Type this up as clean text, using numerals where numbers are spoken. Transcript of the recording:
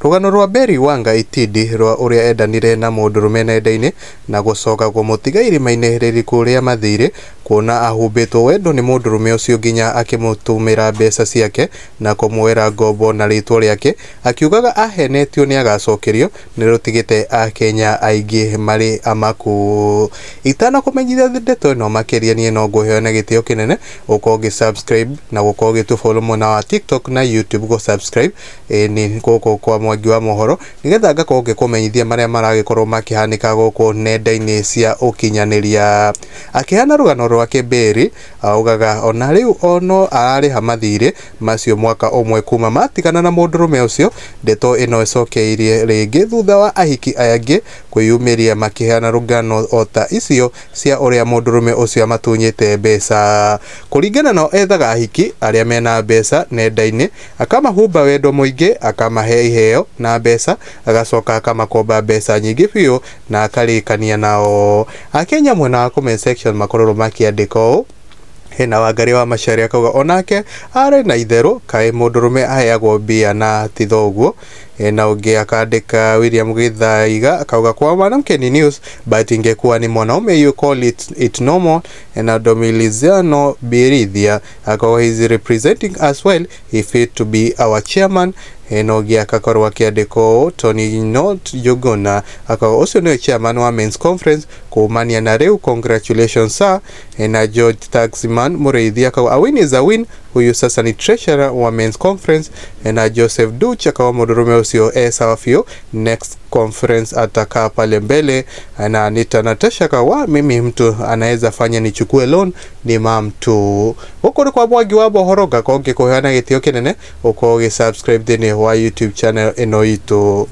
Rũgano rwa Berry Wanga Itindi rwa ũrĩa endanire na mũndũrũme nenda-inĩ na gũcoka kũmũtiga irima-inĩ rĩriku rĩa mathirĩ kuona ahumbĩtwo wendo nĩ mũndũrũme ũcio nginya akĩmũtũmĩra mbeca ciake na kũmuoera ngombo na rĩtwa rĩake akiugaga ahenetio nĩ agacokerio nĩ rũtigĩte akenya aingĩ marĩ amaku. Itanakũmenyithia ndeto ĩno makĩria niĩ no ngũheo na gĩtĩo kĩnene ũkorwo ũgĩ subscribe na gũkorwo ũgĩtũ follow mwena wa TikTok na YouTube gũ subscribe nĩ gũkũ kwa Mwangi wa mohoro nĩgetha ngakorwo ngĩkũmenyithia marĩa maragĩkorwo makĩhanĩka gũkũ nenda-inĩ cia ũkinyanĩria. Akĩheana rũgano rwake Berry augaga ona rĩu ono ararĩha mathirĩ macio mwaka ũmwe kuma matigana na mũndũrũme ũcio. Ndeto ĩno ĩcokeirie rĩngĩ thutha wa ahiki angĩ kwĩyumĩria makĩheana rũgano o ta icio cia ũrĩa mũndũrũme ũcio amatunyĩte mbeca. Kũringana nao ethaga ahiki arĩa mena mbeca nenda-inĩ akamahumba wendo mũingĩ akamahe iheo na mbeca agacoka akamakomba mbeca nyingĩ biũ na akarĩkania nao. Akenya mwena wa comment section makoragwo makĩandĩka ũũ: hena Wangari wa Macharia akauga onake arĩ na itherũ kaĩ mũndũrũme aheagwo mbia na ti thoguo. Hena ũngĩ akandĩka William Githaiga akauga kwa mwanamke ni news but ingekuwa ni mwanaume you call it normal. Na Domiliziano Birithia akauga he is representing as well, he fit to be our chairman. Hena ũngĩ akakorwo akĩandĩka ũũ Tony Not Juguna akauga ũcio nĩwe chairman wa men's conference kumania na rĩu, congratulations sir. Na George Taximan Mũrĩithi akauga a win is a win, huyu sasa ni treasurer wa men's conference. Na Joseph Duch akauga mũndũrũme ũcio e sawa biũ, next conference atakaa pale mbele. Na Anita Natasha akauga mimi mtu anaweza fanya nichukue loan ni mam tu. Gũkũ nĩ kwa Mwangi wa mohoro ngakorwo ngĩkũheana gĩtĩo kĩnene ũkorwo ũgĩ subscribe thĩinĩ wa YouTube channel ĩno itũ.